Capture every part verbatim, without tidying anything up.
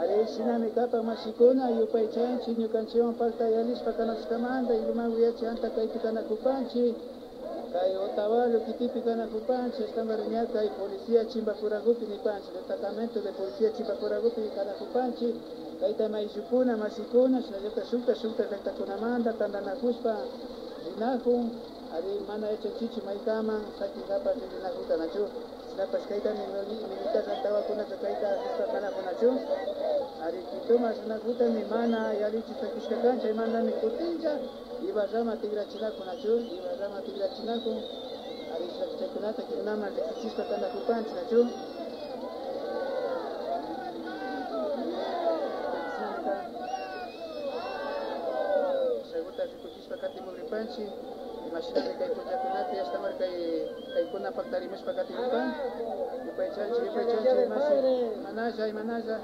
Ari, shinami kapan mashikuna, yupaychanchik ñukanchikwan pakta yalishpa kanakushkamanta, iluman wiyachi anta kaypi kanakupanchik. Kay Otavalo kitipi kanakupanchik, ashtawankarin ña kay policía Chimbapuragupi nipanchik, destacamento de policía Chimbapuragupi kanakupanchik. Kayta mayllukuna, mashikuna, shinallata shukta shukta llaktakunamanta tantanakushpa rinakun. Ari, mana yachanchikchu maykaman sakinkapak rinakukta nachu. Shinapash kaytami mili-, militar antawakunaka kayta rishpa kanakunachu. Ari, Quitoman rinakutami mana yallichu sakishka kan, chaymantami kutinlla Ibarraman tikrachinakunachu, Ibarraman tikrachinakun. Ari, chaykunata kirunaman riksichishpa kanakupanchik nachu. Chaykuta rikuchishpa katimukripanchik. Imashinami kay punllakunapi ashtawan kay, kaykuna paktarimushpa katimupan. Yupaychanchik, yupaychanchik, mashi. Imanalla, imanalla.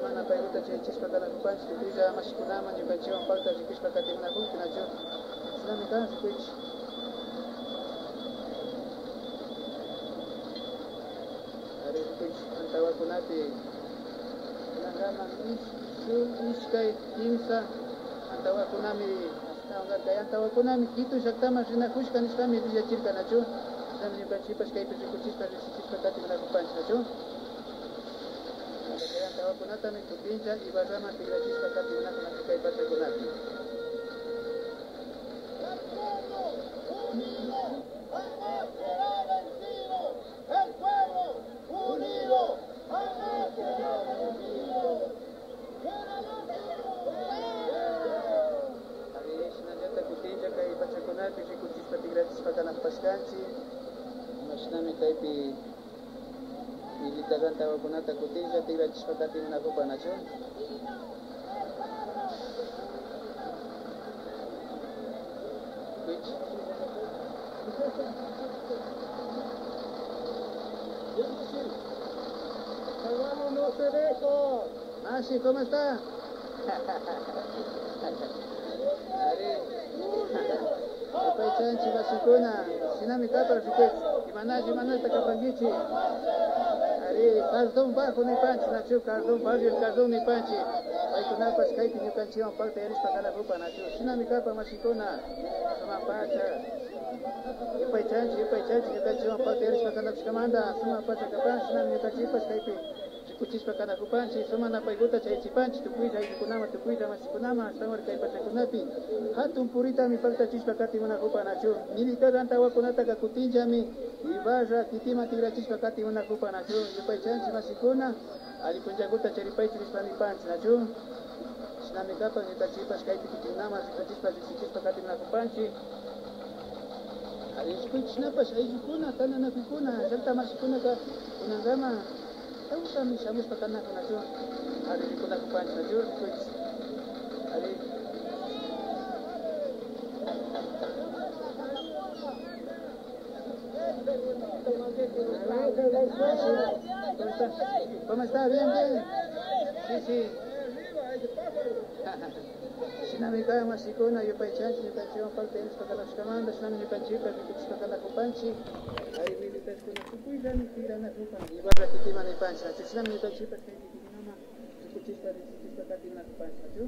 Mana paykuta chayachishpa kanakupanchik, tukuylla mashikunaman ñukanchikwan pakta rikushpa katimunakun, nachu. Shinami kan, rikuychik. Ari, rikuychik, antawakunapi kunankaman ish-, shuk, ishkay, kimsa antawakunami, ashtawan kay antawakunami Quito llaktaman rinakushka nishpami willachirka nachu. Shinami ñukanchikpash kaypi rikuchishpa, riksichishpa katimunakupanchik nachu. Kay antawakunatami kutinlla Ibarraman tikrachishpa katimunakunachu kay pachakunapi. Ari, shinallata kutinlla kay pachakunapi rikuchishpa tikrachishpa kanakupashkanchik. Imashinami kaypi militar antawakunata kutinlla tikrachishpa katimunakupan nachu. Hermano, no se dejo. Mashi, ¿cómo está? Ari. Yupaychanchik mashikuna, shinami kapan rikuchik. Imanalla, imanalla kapankichik. Ari, Cardón Bajo nipanchik, nachu, Cardón, barrio Cardón nipanchik. Paykunapash kaypi ñukanchikwan pakta yalishpa kanakupan, nachu. Shinami kapan mashikuna, sumak pacha. Yupaychanchik, yupaychanchik, ñukanchikwan pakta yalishpa kanakushkamanta, sumak pacha kapan, shinami ñukanchikpash kaypi rikuchishpa kanakupanchik, sumak napaykuta chayachipanchik, tukuylla ayllukunaman, tukuylla mashikunaman, ashtawan kay pachakunapi hatun puritami paktachishpa katimunakupan, nachu. Militar antawakunataka kutinllami Ibarra kitiman tikrachishpa katimunakupan, nachu. Yupaychanchik mashikuna, alli punllakuta charipaychik nishpa nipanchik, nachu. Shinami kapan ñukanchikpash kaypi kikinkunaman rikuchishpa, riksichishpa katimunakupanchik. Ari, rikuychik shinapash ayllukuna, tantanakuykuna, llakta mashikunaka kunankaman tawkami shamushpa kanakunachu. Ari, rikunakupanchik nachu, rikuychik. Ari. ¿Cómo está? ¿Cómo está? Bien, bien. Sí, sí. Shinami kan mashikuna, yupaychanchik ñukanchikwan pakta yalishpa kanakushkamanta, shinami ñukanchikpash rikuchishpa kanakupanchik. Ari, militarkuna tukuyllami tikranakupan, Ibarra kitiman nipanchik, nachu. Shinami ñukanchikpash kay kitiman rikuchishpa, riksichishpa katimunakupanchik, nachu.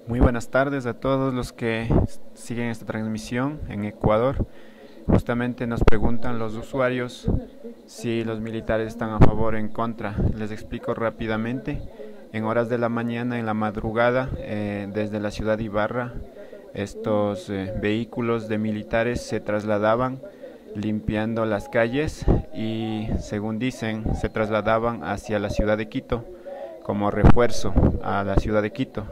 Muy buenas tardes a todos los que siguen esta transmisión en Ecuador. Justamente nos preguntan los usuarios si los militares están a favor o en contra. Les explico rápidamente. En horas de la mañana, en la madrugada, eh, desde la ciudad de Ibarra, estos, eh, vehículos de militares se trasladaban limpiando las calles y, según dicen, se trasladaban hacia la ciudad de Quito. como refuerzo a la ciudad de Quito.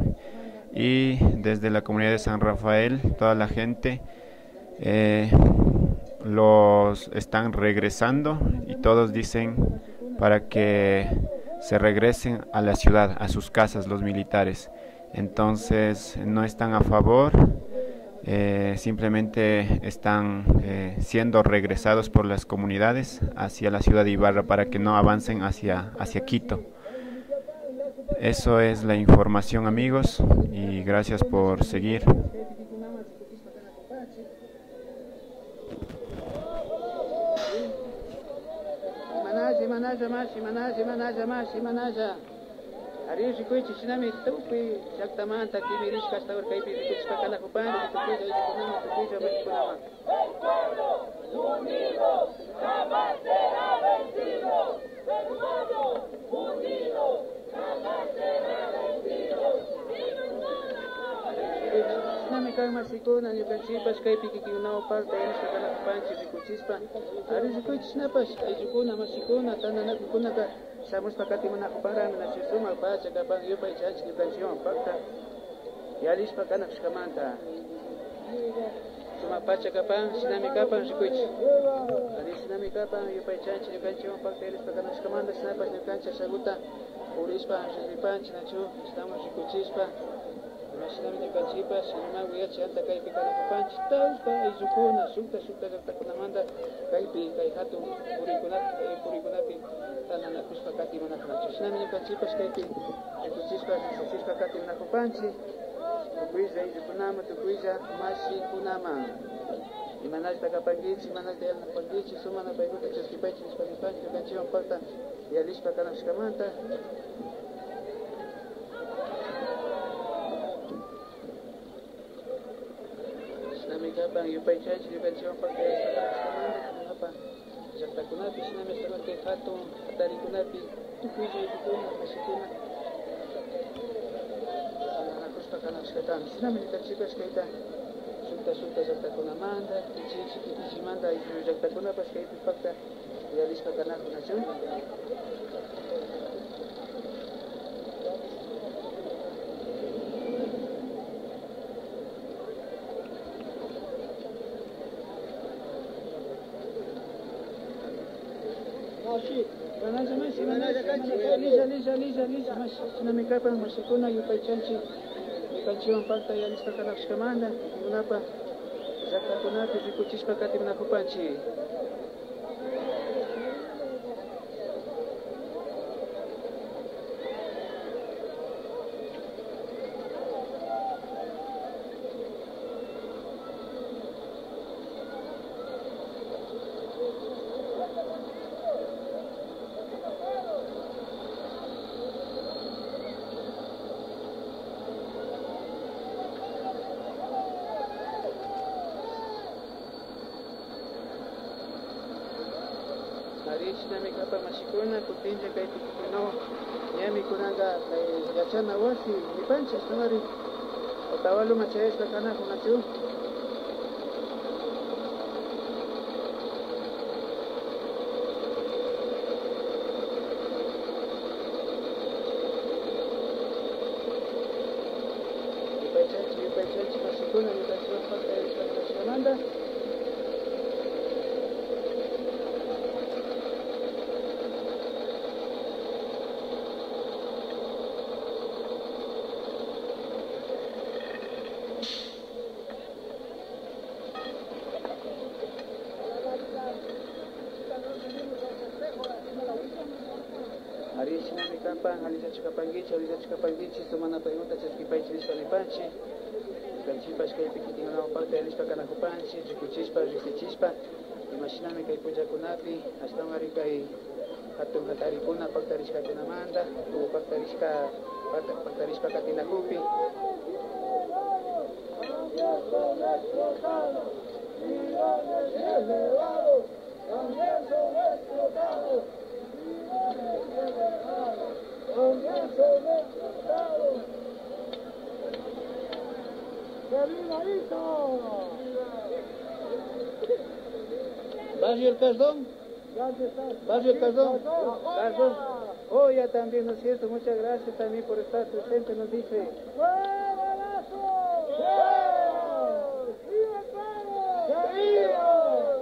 Y desde la comunidad de San Rafael, toda la gente eh, los están regresando y todos dicen para que se regresen a la ciudad, a sus casas, los militares. Entonces, no están a favor, eh, simplemente están eh, siendo regresados por las comunidades hacia la ciudad de Ibarra para que no avancen hacia, hacia Quito. Eso es la información, amigos, y gracias por seguir. Imanalla, imanalla mashi, imanalla, imanalla mashi, imanalla. Ari, rikuychik, shinami tukuy llaktamanta kimirishka ashtawan kaypi rikuchishpa kanakupanchik, tukuylla ayllukunaman, tukuylla mashikunaman. El pueblo unido jamás será vencido. El pueblo unido jamás será vencido. Shinami kan mashikuna, ñukanchikpash kaypi kikinkunawan palta yanishpa kanakupanchik rikuchishpa. Ari, rikuychik shinapash, ayllukuna, mashikuna, tantanakukunaka shamushpa katimunakupanrami, nachu sumak pacha kapan yupaychanchik ñukanchikwan pakta yalishpa kanakushkamanta. Sumak pacha kapan, shinami kapan, rikuychik. Ari, shinami kapan, yupaychanchik ñukanchikwan pakta yalishpa kanakushkamanta, shinapash ñukanchik ashaguta purishpa rikripanchik, nachu, ashtawan rikuchishpa. Imashinami ñukanchikpash animagu yachayanta kaypi kanakupanchik, tawka ayllukuna, shukta, shukta llaktakunamanta kaypi, kay hatun purikunapi, kay purikunapi tantanakushpa katimunakunachu. Shinami ñukanchikpash kaypi rikuchishpa, rikuchishpa katimunakupanchik, tukuylla ayllukunaman, tukuylla mashikunaman. Imanallata kapankichik, imanallata yanapankichik, sumak napaykuta chaskipaychik nishpa nipanchik, ñukanchikwan pakta yalishpa kanakushkamanta. Shinami kapan, yupaychanchik, ñukanchikwan pakta yalishpa kanakushkamanta, shinapa llaktakunapi, shinami ashtawanka hatun hatarikunapi, tukuylla ayllukunata, mashikuna, tantanakushpa kanakushkatami. Shinami ñukanchikpash kayta, shukta, shukta llaktakunamanta, kichichi, kitichimanta, ayllu llaktakunapash kaypi pakta yalishpa kanakunachu. Mashi, kanalla mashi, kanalla kanchi. Lilla, lilla, lilla, lilla, mashi. Shinami kapan, mashikuna, yupaychanchik ñukanchikwan pakta yalishpa kanakushkamanta, kikinkunapa llaktakunapi rikuchishpa katimunakupanchik. Ari, shinami kapan mashikuna, kutinlla kaypi kikinkunawan ñami kunanka kay yachana wasi nipanchik, ashtawanri Otavaloman chayashpa kanakunachu. Yupaychanchik, yupaychanchik mashikuna, ñukanchikwan pakta yalishpa kanashkamanta. Ari, shinami kapan, allillachu kapankichik, allillachu kapankichik, sumak napaykuta chaskipaychik nishpa nipanchik. Ñukanchikpash kaypi kikinkunawan pakta yalishpa kanakupanchik, rikuchishpa, riksichishpa, imashinami kay punllakunapi, ashtawanri kay hatun hatarikuna paktarishkakunamanta, o paktarishka, pakta-, paktarishpa katinakukpi. Barrio El Cardón. Barrio El Cardón. Cardón. Joya también, ¿no es cierto? Muchas gracias también por estar presente, nos dice. ¡Fuera Lazo! ¡Viva! ¡Viva Ecuador! ¡Viva!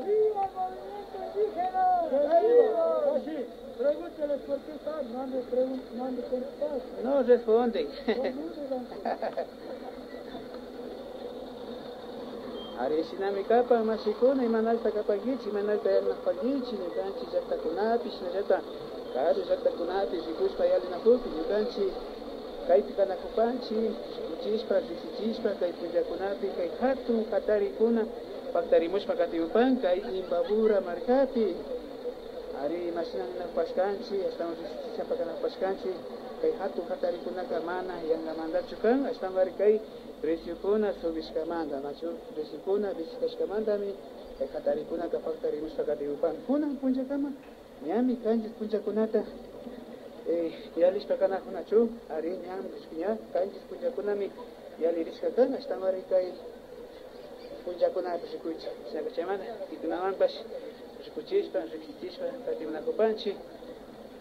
¡Viva el movimiento indígena! ¡Viva! Así, pregúnteles por qué están, no han de pregun-, no han de contestar. No responden. Son mudos, Ari, shinami kapan, mashikuna, imanallata kapankichik, imanallata yanapankichik, ñukanchik llaktakunapi, shinallata karu llaktakunapi rikushpa yalinakukpi, ñukanchik kaypi kanakupanchik, rikuchishpa, riksichishpa, kay punllakunapi, kay hatun hatarikuna paktarimushpa katimupan kay Imbabura markapi. Ari, imashina ninakupashkanchik, ashtawan riksichishpa kanakupashkanchik, kay hatun hatarikunaka mana yankamantachu kan, ashtawan ari kay preciokuna subishkamanta, nachu? Preciokuna visitashkamantami kay hatarikunaka paktarimushpa katimupan. Kunan punllakama ñami kanchis punllakunata, eh, yalishpa kanakunachu? Ari, ñami, ña kanchis punllakunami yalirishka kan, ashtawan ari kay punllakunapi rikuychik. Shinaka chaymanta pikunamanpash rikuchishpa, riksichishpa katimunakupanchik,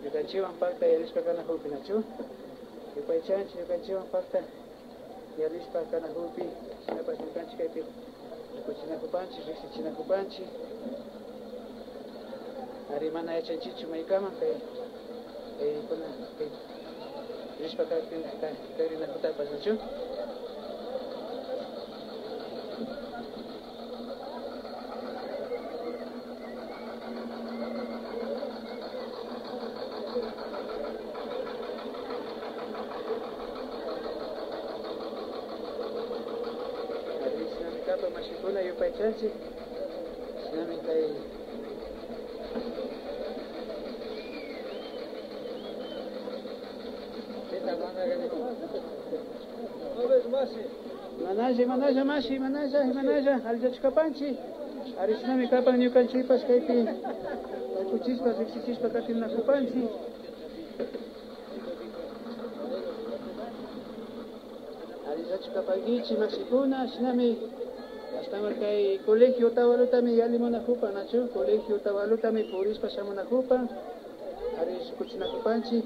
ñukanchikwan pakta yalishpa kanakukpi, nachu? Yupaychanchik ñukanchikwan pakta yalishpa kanakukpi, shinapash ñukanchik kaypi rikuchinakupanchik, riksichinakupanchik. Ari, mana yachanchikchu maykaman kay, kay kuna, kay rishpa kak-, kak-, kakrinakutapash, nachu? Ari, shinami kapan, mashikuna, yupaychanchik. Shinami kay. Manalla, manalla, mashi, manalla, manalla, allillachu kapanchik. Ari, shinami kapan, ñukanchikpash kaypi rikuchishpa, riksichishpa katimunakupanchik. Allillachu kapankichik, mashikuna, shinami ashtawan kay colegio Otavalotaman yalimunakupan, nachu? Colegio Otavalotaman purishpa shamunakupan, ari, rikuchinakupanchik.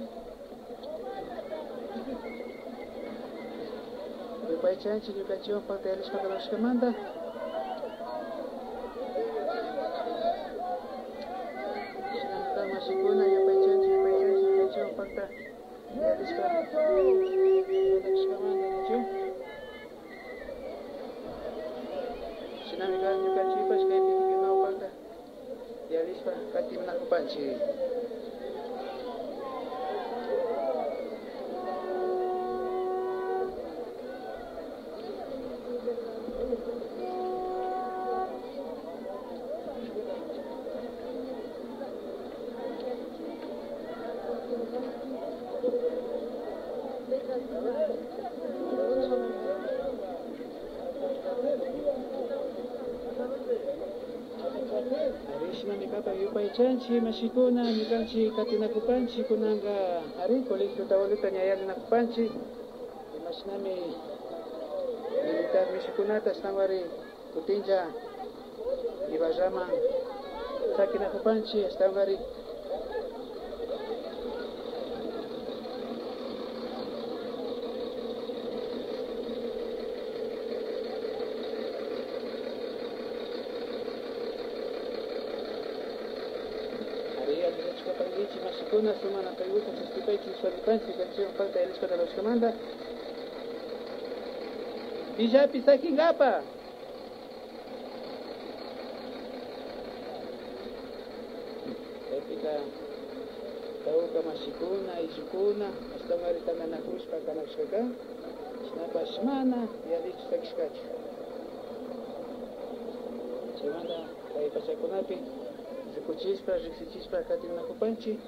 Yupaychanchik ñukanchikwan pakta yalishpa kanakushkamanta. Shinallata, mashikuna, yupaychanchik, yupaychanchik ñukanchikwan pakta yalishpa kanakushkamanta, nachu? Shinami kan ñukanchikpash kaypi kikinman pakta yalishpa katimunakupanchik. Ari, shinami kapan, yupaychanchik, mashikuna, ñukanchik katinakupanchik kunanka, ari, colegio Otavalotaman ña yalinakupanchik. Imashinami militar mishukunata ashtawanri kutinlla Ibarraman sakinakupanchik, ashtawanri. Ari, allillachu kapankichik, mashikuna, sumak napaykuta chaskipaychik, nishpa nipanchik, ñukanchikwan pakta yalishpa kanakushkamanta. Pillapi sakinkapak. Kaypika tawka mashikuna, ayllukuna, ashtawanri tantanakushpa kanakushkaka, shinapash mana yallichu sakishkachu. Chaymanta kay pachakunapi rikuchishpa, riksichishpa katinakupanchik.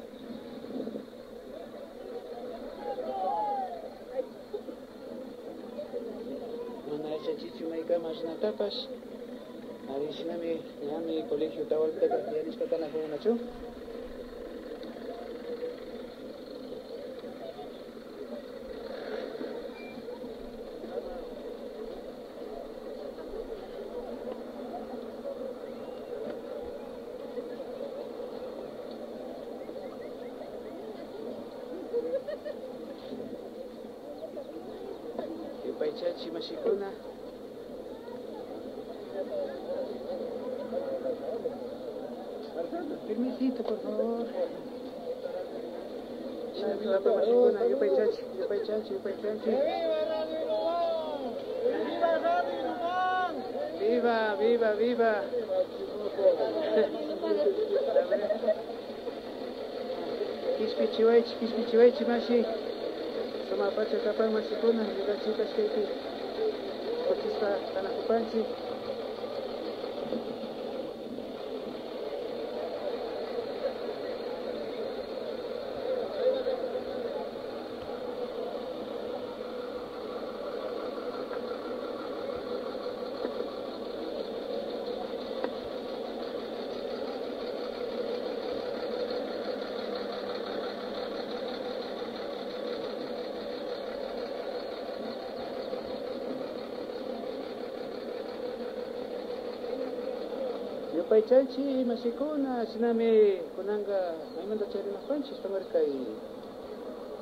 Mana yachanchikchu maykama rinatapash. Ari, shinami, ñami colegio Otavalotaman yalishpa kanakunkunachu. Chachi mashikuna. Permisito, por favor. Shinami papa mashikuna, yupaychanchi, yupaychanchi, yupaychanchi. ¡Viva Radio Ilumán! ¡Viva, viva, viva! Kishpichiwaychi, kishpichiwaychi mashi. Sumak pacha kapan mashikuna, ñukanchipash kaypi kuchispa kanakupanchi. Yupaychanchi mashikuna, shinami kunanka maymanta charinakpanchi, ashtawan kay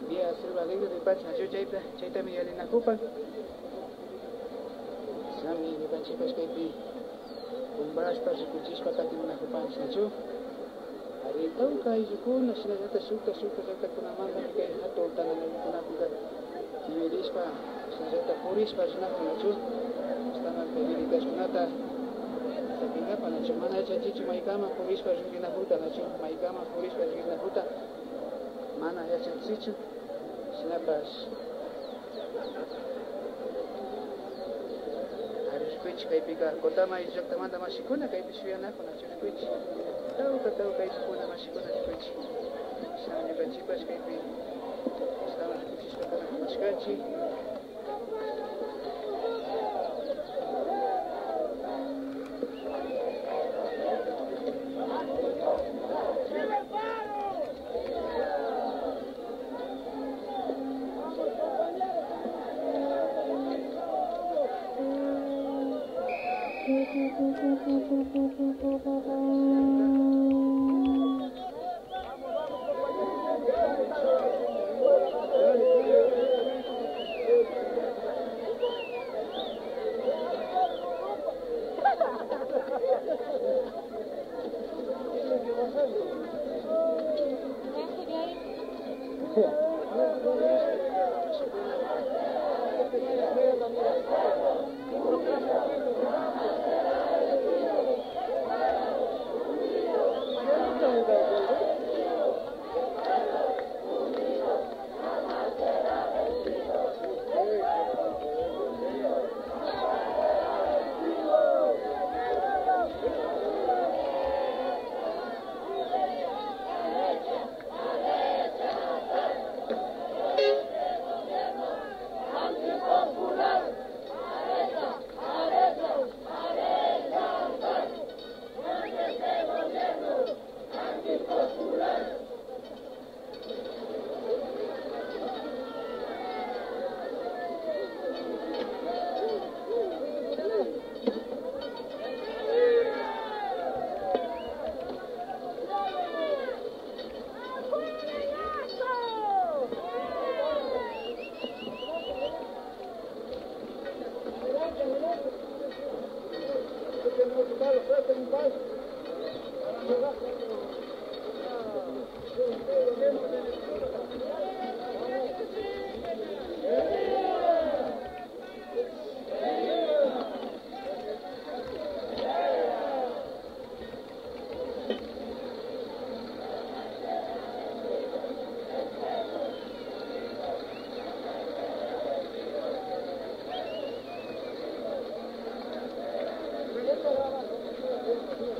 Vía Selva Alegre de Pacha, nachu chayta, chaytami yalinakupan. Shinami ñukanchipash kaypi kumbashpa, rikuchishpa katimunakupanchi, nachu? Ari, tawka ayllukuna, shinallata shukta, shukta llaktakunamanta kay hatun tantanaykunakuka yuyarishpa, shinallata purishpa rinakun, nachu? Ashtawan kay militashkunata sakinkapak, nachu? Mana yachanchichu maykaman purishpa rinkinakukta, nachu? Maykaman purishpa rinkinakukta mana yachanchichu. Shinapash, ari, rikuychi, kaypika Cotama llaktamanta mashikuna kaypi shuyanakun, nachu? Rikuychi. Tawka, tawka ayllukuna mashikuna, rikuychi. Ashtawan ñukanchipash kaypi ashtawan rikuchishpa kanakamashkanchi.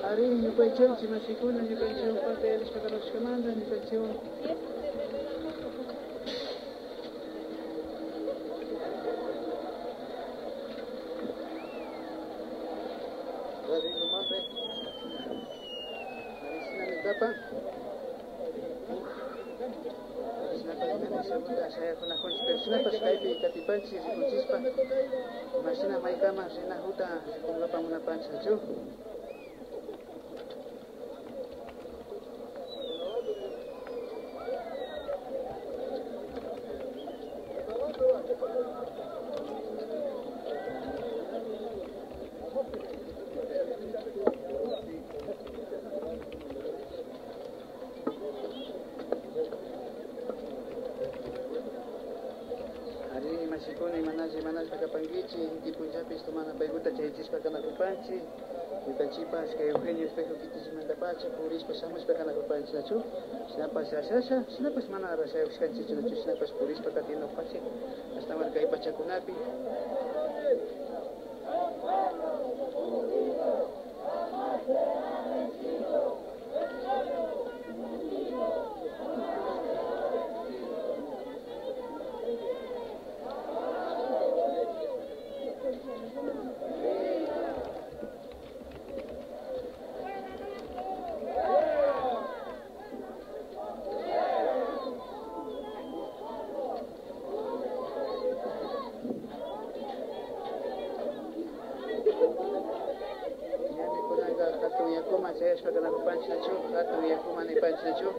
Ari, ñukanchikwan mashikuna, ñukanchikwan patayarishpa karushkamanta, ñukanchikwan Radio Ilumánpi. Ari, shinami kapan. Uf. Shinapash ña nishakuta shayakunakunchik, pero shinapash kaypi katipanchik rikuchishpa, imashina maykama rinakuta rikunkapak munapanchik, nachu? Shikuna imanalla imanashpa kapankichik, inti punllapi isto mana paykuta chayichishpa kanakupanchik. Ñukanchikpash kay Eugenio Espejo Kitichimantapacha purishpa shamushpa kanakupanchik, nachu? Shinapash ashasha, shinapash mana rashayushkanchikchu, nachu? Shinapash purishpa katinakupanchik ashtawan kay pachakunapi. Ñami kunanka hatun yakuman chayashpa kanakupanchik nachu, hatun yakuman nipanchik nachu.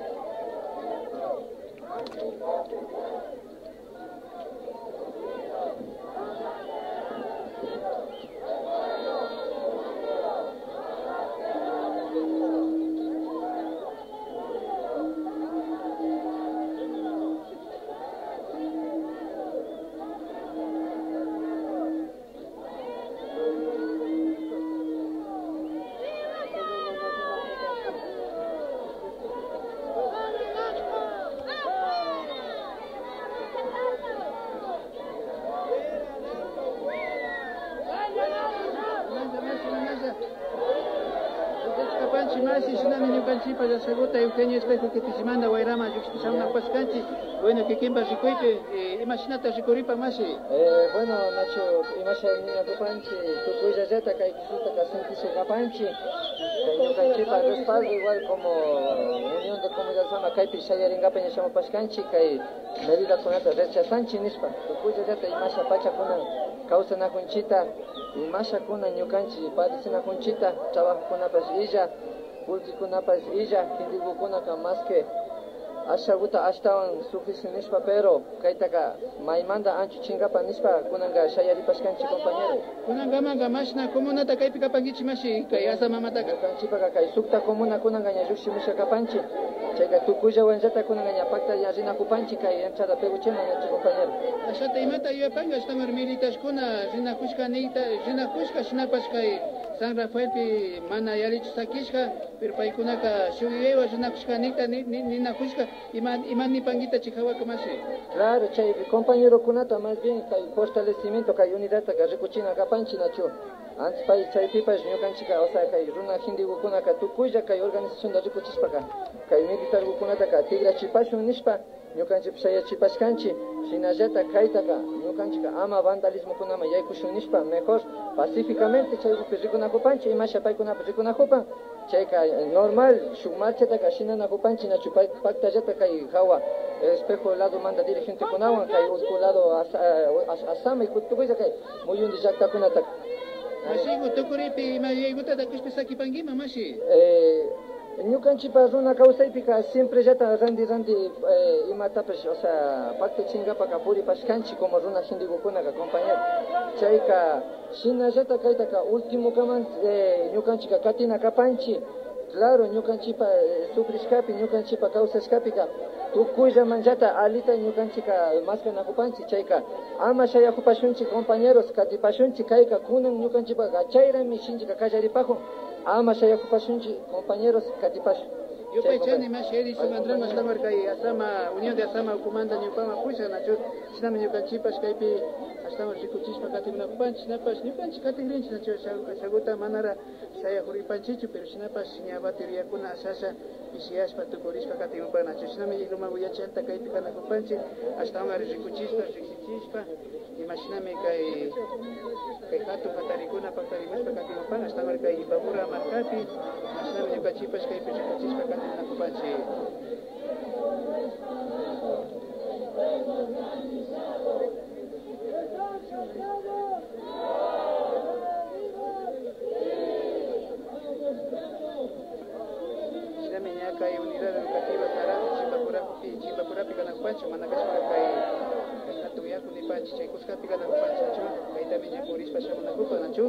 Kapanchik mashi, shinami ñukanchikpa llashakkuta Eugenio Espejo Kitichimanta wayraman llukshishpa shamunapashkanchik. Bueno, kikinpa rikuypi, eh, imashinata rikuripan mashi? Eh, bueno, nachu, imasha ninakupanchik, tukuyllallata kay Sutaka sintishi kapanchik, kay ñukanchikpa respaldo igual como Unión de Comunidades Ama kaypi shayarinkapa ña shamupashkanchik, kay medidakunata rechazanchik nishpa, tukuyllata imasha pacha kunan kawsanakunchikta, imasha kunan ñukanchik padecinakunchikta, trabajokunapash illa, pulquikunapash illa, gentekukunaka más que ashakuta ashtawan sufrishi nishpa, pero kaytaka maymanta anchuchinkapa nishpa kunanka shayaripashkanchik, compañero. Kunankamanka mashna comunata kaypi kapankichik mashi, kay Aza Mamataka? Ñukanchikpaka kay sukta comuna kunanka ña llukshimushka kapanchik. Chayka tukuyllawanllata kunanka ña pakta ña rinakupanchik kay entrada Pegucheman, ñachu, compañero. Ashata imata yuyapanki, ashtawan militaskuna rinakushka nikta, rinakushka shinapash kay San Rafaelpi mana yallichu sakishka, pero paykunaka shuk yuyaywan rinakushka nikta ni-, ni-, ninakushka. Ima, ima nipankita chay hawaka mashi? Claro, chay compañerokunata más bien kay fortalecimiento, kay unidadtaka rikuchina kapanchik, nachu? Antes pay chaypipash ñukanchikka, o sea, kay runa gentekukunaka tukuylla kay organizacionta rikuchishpaka, kay militarkukunataka tikrachipashun nishpa, ñukanchikpash shayachipashkanchik. Shinallata kaytaka ñukanchikka ama vandalismokunaman yaykushun nishpa, mejor pacíficamente chaykupi rikunakupanchik, imasha paykunapash rikunakupan. Chayka, eh, normal, shuk marchataka shinanakupanchik, nachu, pa-, paktallata kay hawa, eh, Espejo ladomanta dirigentekunawan, kay Urku lado, Aza-, eh, Az-, Azama y tukuylla kay Muyundi llaktakunataka. Mashiku, tukuripi ima yuyaykutata kushpa sakipankiman, mashi? Eh, ñukanchikpa runa kawsaypika siemprellata randi, randi, eh, imatapash, o sea, paktachinkapaka puripashkanchik como runa gentekukunaka, compañero. Chayka, shinallata kaytaka ultimokaman, eh, ñukanchikka katina kapanchik. Claro, ñukanchikpa, eh, sufrishkapi, ñukanchikpa kawsashkapika, tukuyllamanllata alita ñukanchikka maskanakupanchik. Chayka, ama shayakupashunchik, compañeros, katipashunchik. Kayka kunan ñukanchikpaka chayrami shinchika kallaripakun. Ama shayakupashunchik, compañeros, katipashun. Yupaychani, mashi Edison Andrano, ashtawan kay Azama, Unión de Azama ukumanta ñawpaman pushak, nachu? Shinami ñukanchikpash kaypi ashtawan rikuchishpa katikunakupanchik, shinapash ñukanchik katikrinchik, nachu? Asha-, ashakuta manara shayakuripanchikchu, pero shinapash ña bateriakuna ashasha pishiyashpa tukurishpa katimupan, nachu? Shinami Iluma Uyachanta kaypi kanakupanchik, ashtawanri rikuchishpa, riksichishpa, imashinami kay, kay hatun hatarikuna paktarimushpa katimupan, ashtawan kay Imbabura markapi, imashinami ñukanchikpash kaypi rikuchishpa katimunakupanchik. Shinami ña kay unidad educativa Sarata Chimbapurapi, Chimbapurapi kanakupanchik, mana kashpaka kay, kay hatun yaku nipanchik, chay kuskapi kanakupanchik, nachu? Kaytami ña purishpa shamunakupan, nachu?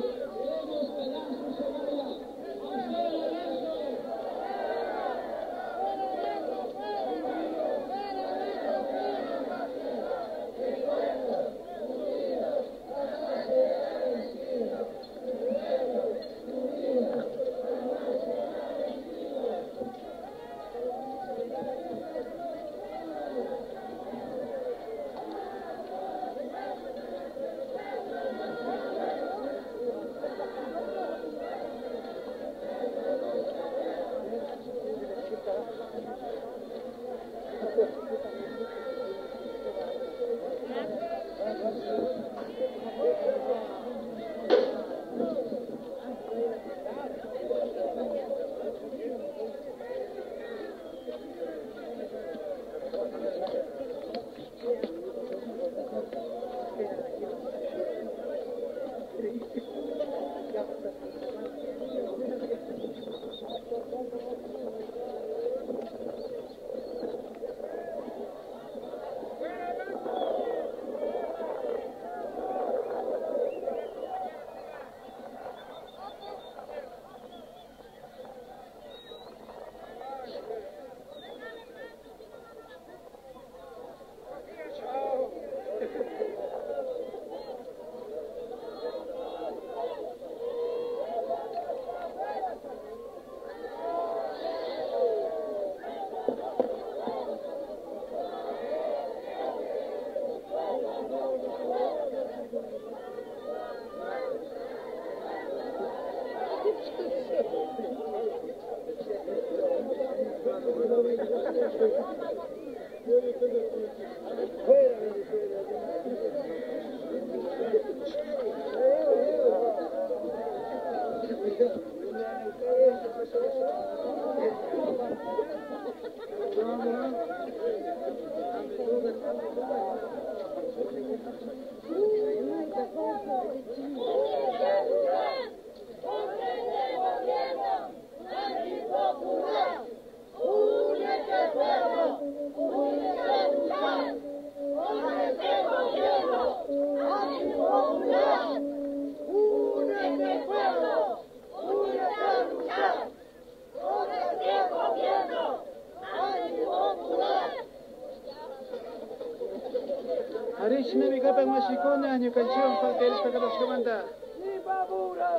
Ari, shinami kapan mashikuna, ñukanchikwan paktayarishpa kawsashkamanta. ¡Viva Imbabura!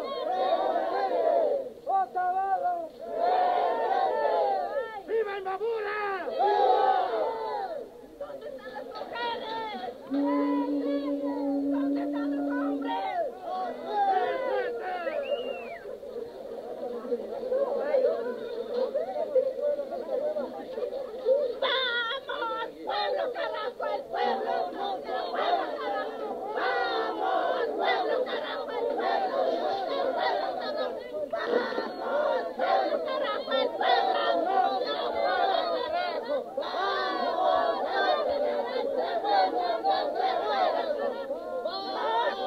¡Otavalo! ¡Viva Imbabura! ¿Dónde están las mujeres? ¿Dónde están los hombres? ¡Vamos, pueblo, carajo, el pueblo! ¡Vamos, pueblo, carajo! ¡Vamos, pueblo, carajo, el pueblo! ¡Vamos,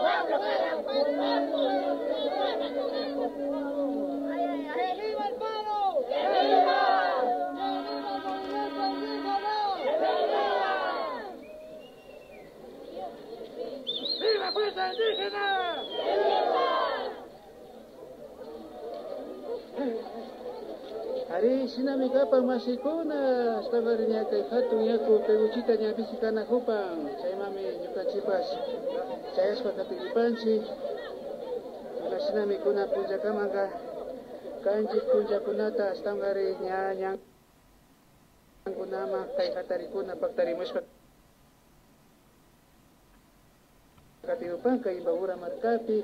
pueblo, carajo, el pueblo! ¡Viva Fuerza Indígena! Ari, shinami kapan mashikuna, ashtawankarin ña kay hatun yaku Peguchita ña visitanakupan, chaymami ñukanchikpash chayashpa katikripanchik. Ñuka shinami kunan punllakamanka kanchik punllakunata ashtawankarin ña ñankunaman kay hatarikuna paktarimushpa katimupanka Imbabura markapi,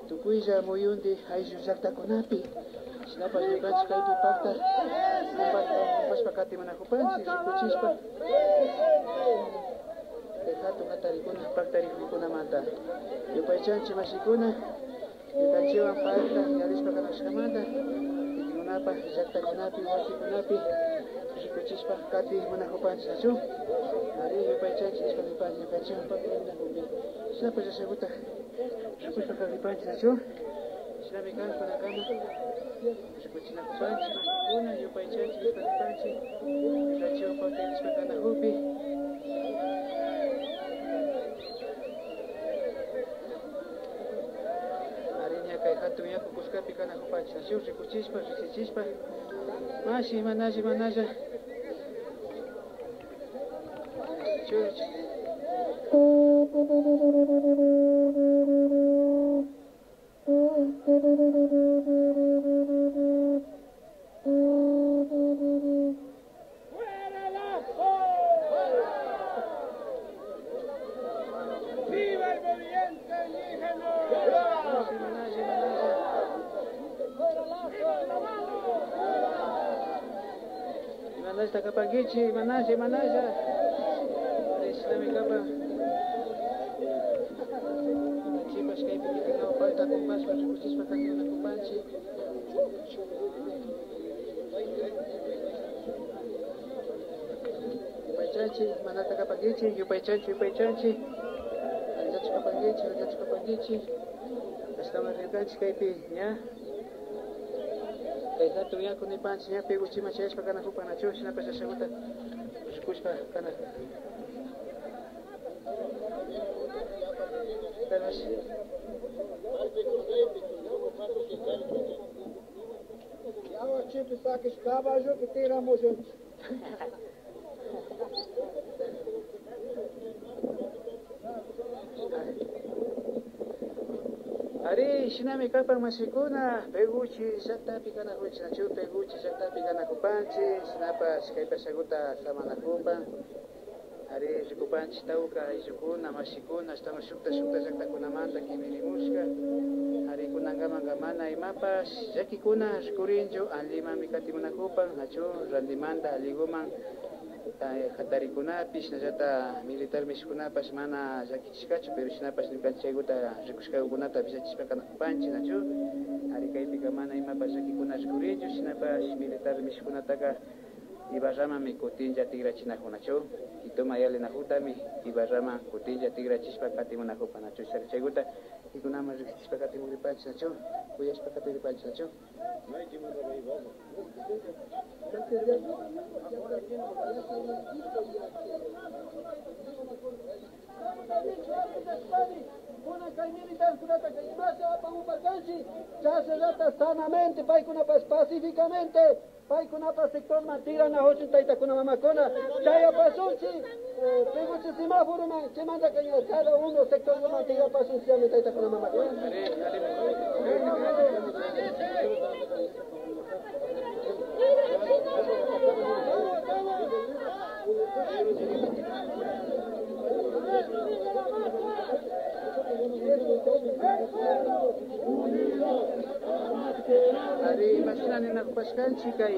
tukuylla muyunti ayllu llaktakunapi. Shinapash ñukanchik kaypi pakta kumpashpa katimunakupanchik rikuchishpa kay hatun hatarikuna paktarikuykunamanta. Yupaychanchik mashikuna, ñukanchikwan pakta yallishpa kanashkamanta kikinkunapak llaktakunapi, wasikunapi rikuchishpa katimunakupanchik, nachu? Ari, yupaychanchik nishpa nipanchik ñukanchikwan pakta yalinakupi. Shinapash llashakkuta rikushpa katipanchik, nachu? Shinami kan kunakama rikuchinakupanchik, mashikuna, yupaychanchik nishpa nipanchik ñukanchikwan pakta yalishpa kanakupi. Ari, ña kay hatun yaku kuskapi kanakupanchik, nachu? Rikuchishpa, riksichishpa, mashi imanalla, imanalla. Chuchu. ¡Fuera Lazo! ¡Viva el movimiento indígena! ¡Fuera Lazo! Imanalla kapankichik, imanalla, imanalla. Ari, shinami kapan. Ñukanchikpash kaypi kikinkawan pakta kumpashpa rikuchishpa katimunakupanchik. Yupaychanchik, imanalla kapankichik, yupaychanchik, yupaychanchik. Alliyachu kapankichik, alliyachu kapankichik. Ashtawan rirkanchik kaypi, ña. Kay hatun yaku nipanchik ña Peguchiman chayashpa kanakupan, nachu? Shinapash llashakkuta rikushpa kana. Yawa chipi sakish caballopi tiramushunchik. Ari, shinami kapan mashikuna, Peguchi llaktapi kanakunchik, nachu? Peguchi llaktapi kanakupanchik, shinapash kay pashakuta samanakupan. Ari, rikupanchik tawka ayllukuna, mashikuna, ashtawan shukta shukta llaktakunamanta kimirimushka. Ari, kunankamanka mana imapash llakikuna rikurinchu, allimanmi katimunakupan, nachu, randimanta alliguman, eh, hatarikunapi, shinallata militar mishukunapash mana llakichishkachu, pero shinapash ñukanchik chaykuta rikushkakunata willachishpa kanakupanchik, nachu. Ari, kaypika mana imapash llakikuna rikurinchu, shinapash militar mishukunataka Ibarramanmi kutinlla tikrachinakun, nachu. Quitoman yalinakuktami Ibarraman kutinlla tikrachishpa katimunakupan, nachu. Chaykuta kikikunaman riksichishpa katimukripanchik, nachu. Kuyashpa katimukripanchik, nachu. Kunan kay militarkunataka imasha apamuparkanchik, chashallata sanamente, paykunapash pacíficamente, paykunapash sectorman tikranakuchun, taytakuna, mamakuna, chayapashunchik, eh, Peguche semáforoman, chaymantaka ña cada uno sectorkunaman tikrapashunchik, yami, taytakuna, mamakuna. Ari, imashina ninakupashkanchik, kay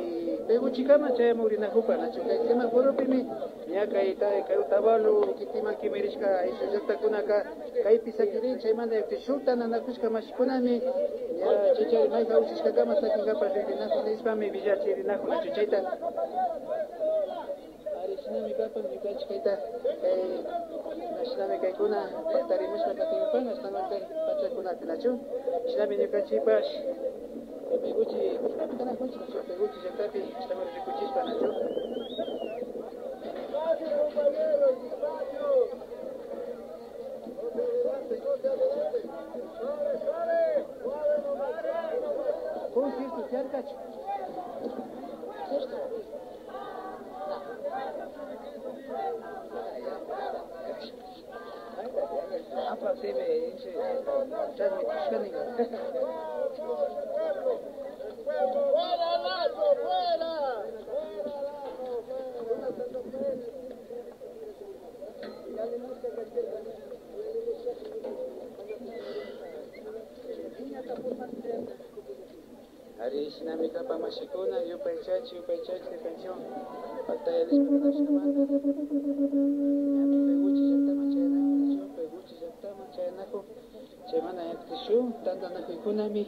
Peguchekaman chayamukrinakupan, nachu, kay semaforopi. Ña kay, kay Otavalo kitiman kimirishka ayllu llaktakunaka kaypi sakirin, chaymanta yakti shuk tantanakushka mashikunami, ña, chaychari mayjan ushashkakama sakinkapak rikrinakun nishpami willachirinakun, nachu, chayta. Ari, shinami kapan ñukanchik kayta, kay, shinami kaykuna paktarimushpa katinkapan, ashtawan kay pachakunapi, nachu. Shinami ñukanchikpash kay Peguche, kaypi kanakunchik, nachu, Peguche llaktapi ashtawan rikuchishpa, nachu. Concierto, cierto. Apa, se ve, se transmite. Ari, shinami kapan mashikuna, yupaychanchik, yupaychanchik, yupaychanchik, paktayarishpa kashkamanta. Ñami Peguche llaktaman chayanakun, nachu, Peguche llaktaman chayanakun, chaymanta ña shuk tantanakuykunami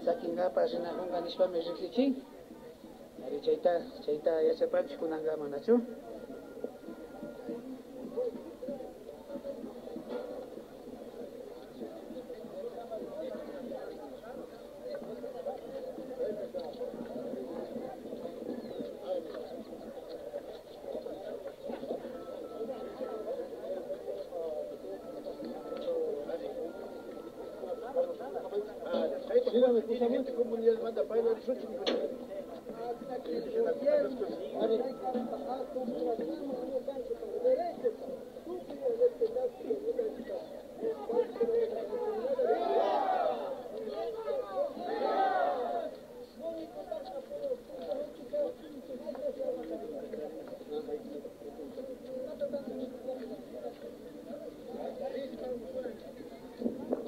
sakinkapak rinakunka nishpami riksichin. Ari, chayta, chayta yachapanchik kunankama, nachu?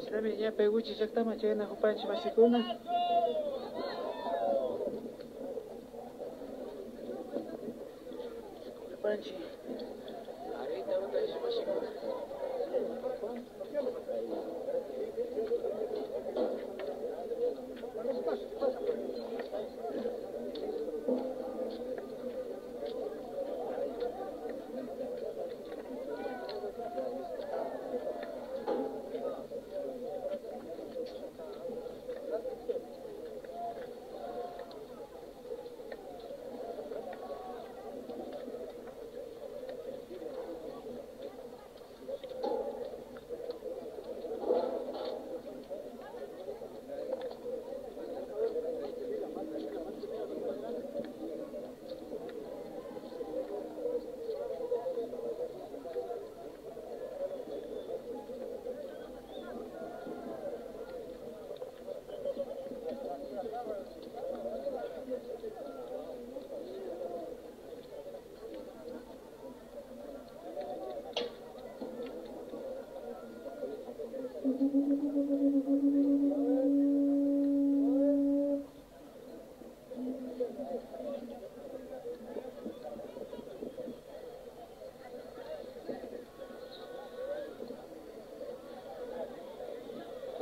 Shinami ña Peguche llaktaman chayanakupanchik, mashikuna. Panchi. Arita utayshi mashikuna.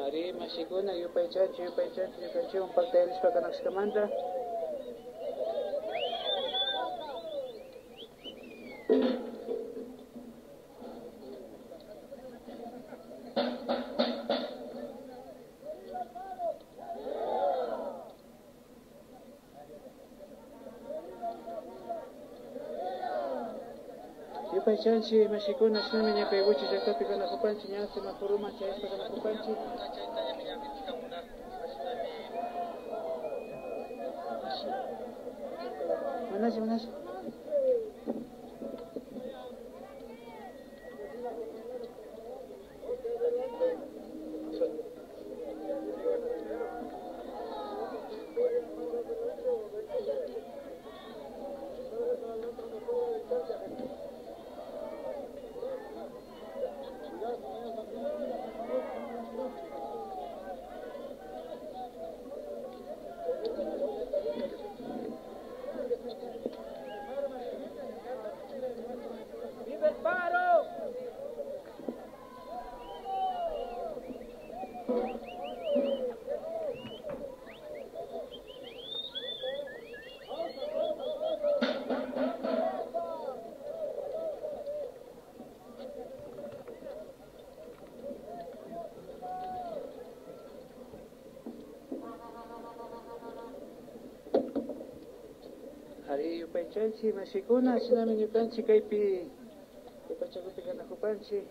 Ari, mashikuna, yupaychanchik, yupaychanchik, ñukanchikwan paktayarishpa kanakushkamanta. Yupaychanchik, mashikuna, shinami ña Peguche llaktapi kanakupanchik, ña Semaforuman chayashpa kanakupanchik. Manashi, manashi. ¡Viva el paro! Ari, yupaychanchik, mashikuna, shinami ñukanchik kaypi, kay pachakupi kanakupanchik.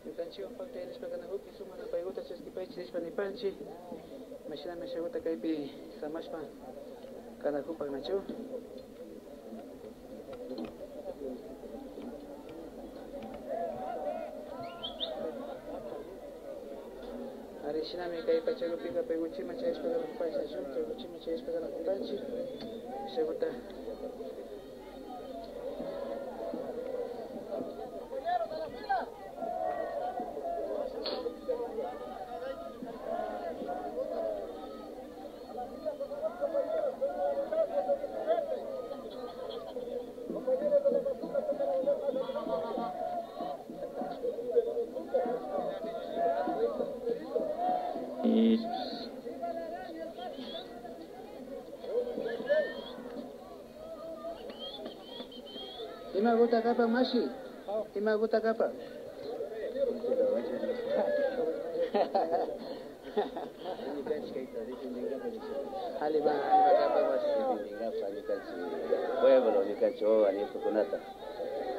Ñukanchikwan paktayarishpa kanakupi, sumak napaykuta chaskipaychik nishpa nipanchik. Imashinami ashakuta kaypi samashpa kanakupan, nachu? Ari, shinami kay pachakupika Pegucheman chayashpa kanakupanchik, nachu? Pegucheman chayashpa kanakupanchik. Ashakuta. Imakuta kapan, mashi? Imakuta kapan? Alli, va, alli, va, kapan, mashi. Defendingapa, ñukanchik pueblo, ñukanchik wawa, nietukunata.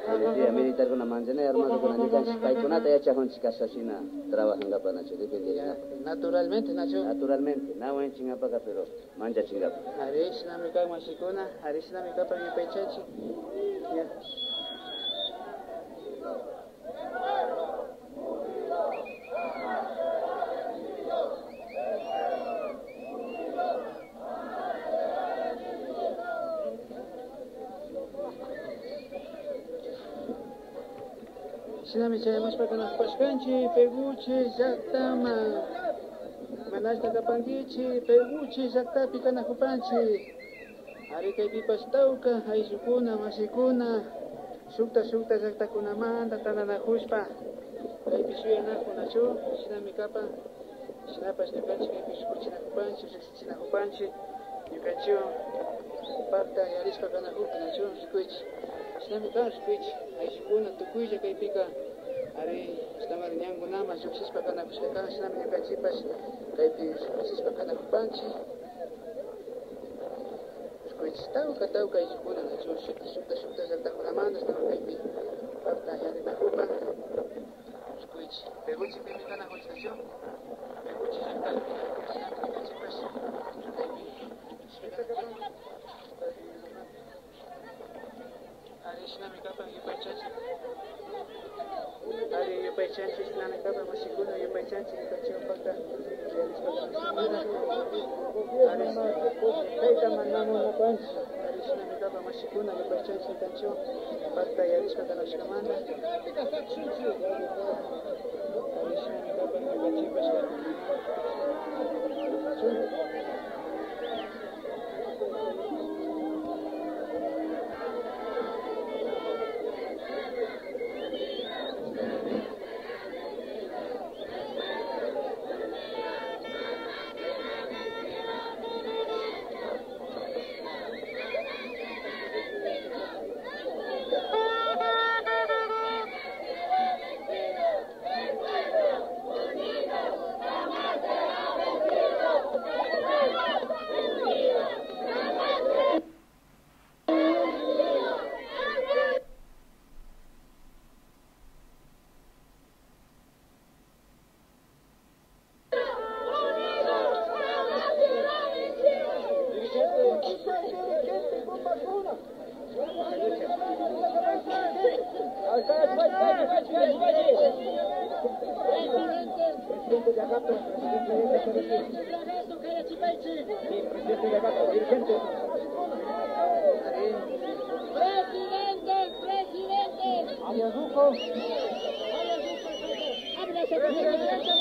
Policía, militarkuna, manllana armadokuna, ñukanchik paykunata yachajunchik kashashina trabajankapa, nachu, defendirinapa. Naturalmente, nachu. Naturalmente, na wañuchinkapaka, pero manllachinkapa. Ari, shinami kan, mashikuna, ari, shinami kapan, yupaychanchik. Ya. Shinami chayamushpa kanakupashkanchik Peguche llaktaman. Imanashta kapankichik, Peguche llaktapi kanakupanchik. Ari, kaypipash tawka ayllukuna, mashikuna, shukta, shukta llaktakunamanta tantanakushpa, kaypi shuyanakunachu, shinami kapan, shinapash ñukanchik kaypi rikuchinakupanchik, riksichinakupanchik, ñukanchikwan paktayarishpa kanakupi, nachu, rikuychik. Shinami kan, rikuychik, ayllukuna tukuylla kaypika, ari, ashtawanri ñankunaman llukshishpa kanakushka kan, shinami ñukanchikpash kaypi llukshishpa kanakupanchik. Rikuychik, tawka, tawka ayllukuna, nachu, shukta, shukta, shukta llaktakunamanta ashtawan kaypi paktayarinakupan. Rikuychik, Peguchepimi kanakunchik, nachu, Peguche llaktapi, ñukanchikpash kaypi. Ari, shinami kapan, yupaychanchik. Ari, yupaychanchik, shinami kapan, mashikuna, yupaychanchik, ñukanchikwan pakta. Ari, kayta mana munapanchik. Ari, shinami kapan, mashikuna, yupaychanchik, ñukanchikwan paktayarishpa kanakushkamanta. Ari, shinami kapan, ñukanchikpash. Presidente, presidente. Alias Duco. Presidente de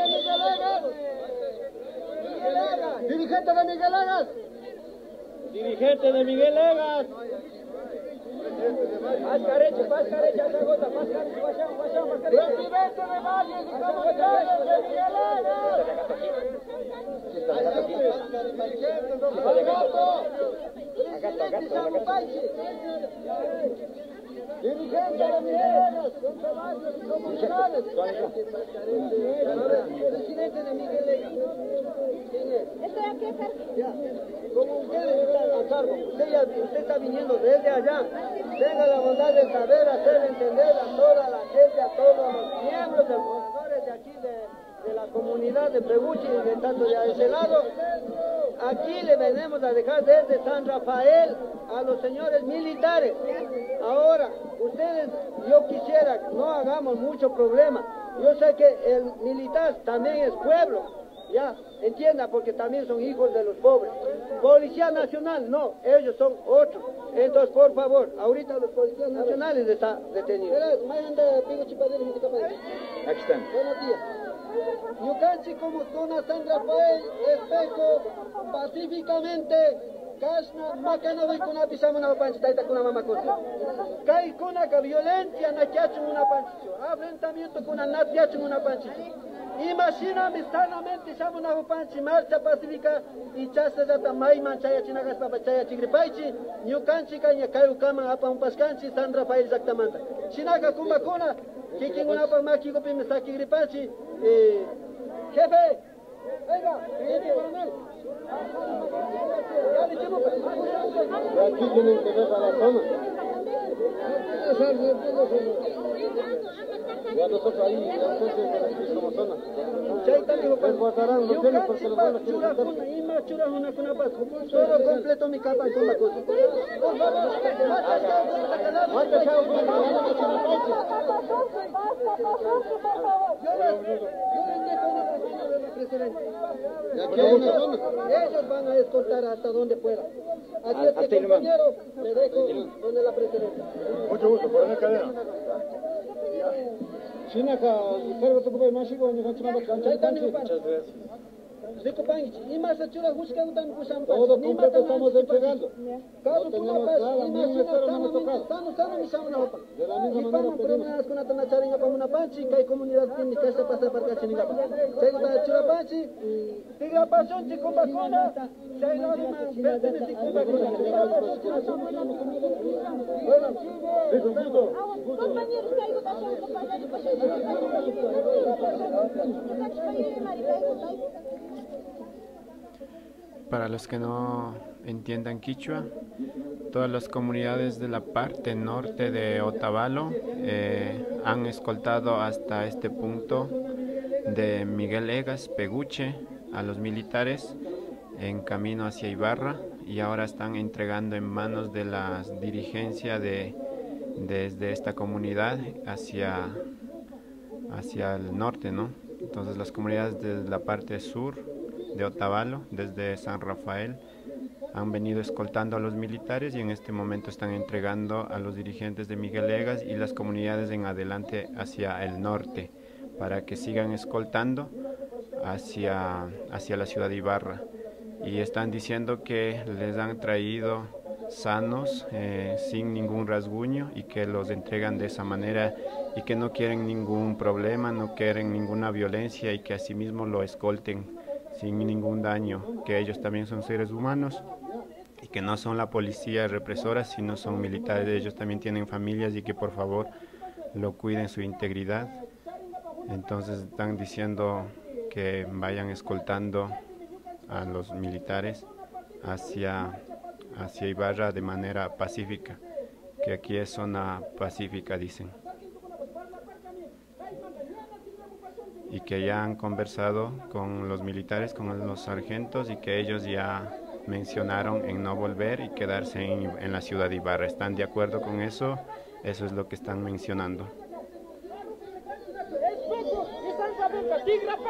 Miguel Egas. Dirigente de Miguel Egas. Dirigente de Miguel Egas. Pascareche, pascareche, esa gota, pascareche, guachán, guachán, pascareche. Presidente de barrios y comunidades de Miguel Egas. Presidente Samupachi. Dirigente de Miguel Egas, comunidades, comunidades. Presidente de Miguel Egas. ¿Quién es? Estoy aquí cerca. Ya. Como ustedes están a cargo, usted ya, usted está viniendo desde allá. Tenga la bondad de saber hacer entender a toda la gente, a todos los miembros de los moradores de aquí de de la comunidad de Peguche y de tanto de ese lado. Aquí le venimos a dejar desde San Rafael a los señores militares. Ahora, ustedes, yo quisiera, no hagamos mucho problema. Yo sé que el militar también es pueblo, ya, entienda, porque también son hijos de los pobres. Policía Nacional, no, ellos son otros. Entonces, por favor, ahorita los policías nacionales están detenidos. Verás, mayanda, Peguche Padre, mi capaz. Aquí están. Buenos días. Ñukanchik como zona San Rafael, Espejo, pacíficamente, kashna, makanakunapi shamunakupanchik, taytakuna, mamakunakunapi. Kaykunaka violencia na kachun munapanchikchu, afrontamientokuna na tiyachun munapanchikchu. Imashinami sanamente shamunakupanchik marcha pacífica y chashnallata mayman chayachina kashpapash chayachigripaychik, ñukanchikka ña kay ukaman apamupashkanchik San Rafael llaktamanta. Shinaka kumbakuna, kikinkunapak makikupimi sakigripanchik, eh, jefe, venga, teniente coronel. Y aquí tienen que ver a la zona. Ya nosotros ahí, entonces, como zona. Chayta dijo, recordarán los bienes porque los van a querer quitar. Ima churajunakunapash, todo completo mi capa con la cosa. Por favor, mata chao, mata chao. Yo les, yo les dejo una persona de la presidenta. Y aquí hay una zona. Ellos van a escoltar hasta donde puedan. Así es que, compañero, te dejo donde la presidenta. Mucho gusto, coronel Cadena. Shinaka, cargo te ocupa, más chico, ni mucho más. Chayta dijo, muchas gracias. Rikupankichik, imata churajushkakutami pushamupanchik. Todo completo estamos entregando. Carrokunapash imashina sanamente sano sanomi shamunakupan. Ñukaman problemaskunata na charinkapak munapanchik, kay comunidadpimi kashna pasaparkachininkapak. Chaykuta churapanchik, tikrapashunchik kumbakuna, chay ladoman pertenecik kumbakuna. Bueno, compañeros, kaykuta. Para los que no entiendan quichua, todas las comunidades de la parte norte de Otavalo, eh, han escoltado hasta este punto de Miguel Egas, Peguche, a los militares en camino hacia Ibarra, y ahora están entregando en manos de la dirigencia de, desde esta comunidad hacia hacia el norte, ¿no? Entonces las comunidades de la parte sur de Otavalo, desde San Rafael, han venido escoltando a los militares y en este momento están entregando a los dirigentes de Miguel Egas y las comunidades en adelante hacia el norte para que sigan escoltando hacia, hacia la ciudad de Ibarra. Y están diciendo que les han traído sanos, eh, sin ningún rasguño, y que los entregan de esa manera y que no quieren ningún problema, no quieren ninguna violencia y que asimismo lo escolten sin ningún daño, que ellos también son seres humanos y que no son la policía represora, sino son militares, ellos también tienen familias y que por favor lo cuiden su integridad. Entonces están diciendo que vayan escoltando a los militares hacia, hacia Ibarra de manera pacífica, que aquí es zona pacífica, dicen. Y que ya han conversado con los militares, con los sargentos, y que ellos ya mencionaron en no volver y quedarse en, en la ciudad de Ibarra. ¿Están de acuerdo con eso? Eso es lo que están mencionando.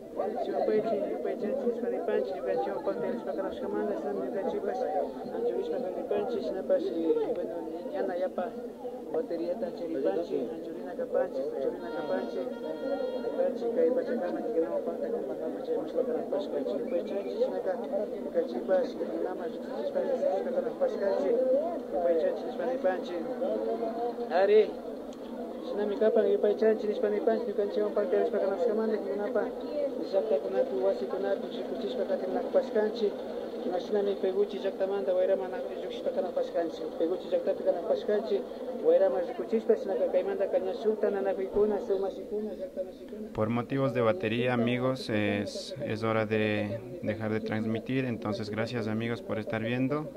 Yupaychanchik, yupaychanchik nishpa nipanchik, ñukanchikwan pantayarishpa kanakushkamanta, shinami ñukanchikpash anchurishpa karipanchik, shinapash, eh, bueno, yana yapa bateriata anchuripanchik, anchurina kapanchik, anchurina kapanchik, nipanchik, kay pachakama, kikinama panta kapankaman chaymushpa kanakupashkanchik, yupaychanchik, shinaka ñukanchikpash, kikinama riksichispa, riksichispa kanakupashkanchik, yupaychanchik nishpa nipanchik. Ari. Shinami kapan, yupaychanchik nishpa nipanchik, ñukanchikwan pantayarishpa kanakushkamanta, kikinapa llaktakunapi, wasikunapi rikuchishpa katinakupashkanchik. Imashinami Peguche llaktamanta wayraman na-, llukshishpa kanakupashkanchik. Peguche llaktapi kanakupashkanchik, wayraman rikuchishpa, shinaka kaymantaka ña shuk tantanakuykuna, shuk mashikuna, llakta mashikuna. Por motivos de batería, amigos, es, es hora de dejar de transmitir. Entonces, gracias, amigos, por estar viendo.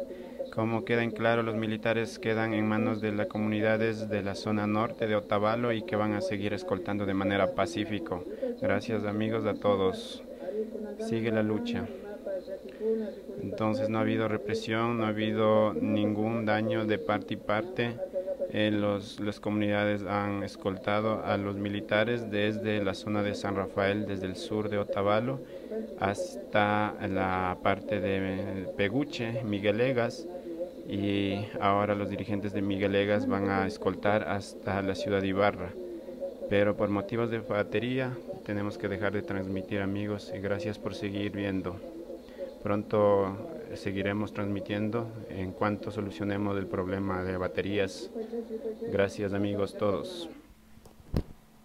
Como queda en claro, los militares quedan en manos de las comunidades de la zona norte de Otavalo y que van a seguir escoltando de manera pacífico. Gracias, amigos, a todos. Sigue la lucha. Entonces no ha habido represión, no ha habido ningún daño de parte y parte. Eh, los, las comunidades han escoltado a los militares desde la zona de San Rafael, desde el sur de Otavalo, hasta la parte de Peguche, Miguelegas, y ahora los dirigentes de Miguelegas van a escoltar hasta la ciudad de Ibarra. Pero por motivos de batería tenemos que dejar de transmitir, amigos, y gracias por seguir viendo. Pronto seguiremos transmitiendo en cuanto solucionemos el problema de baterías. Gracias, amigos, todos.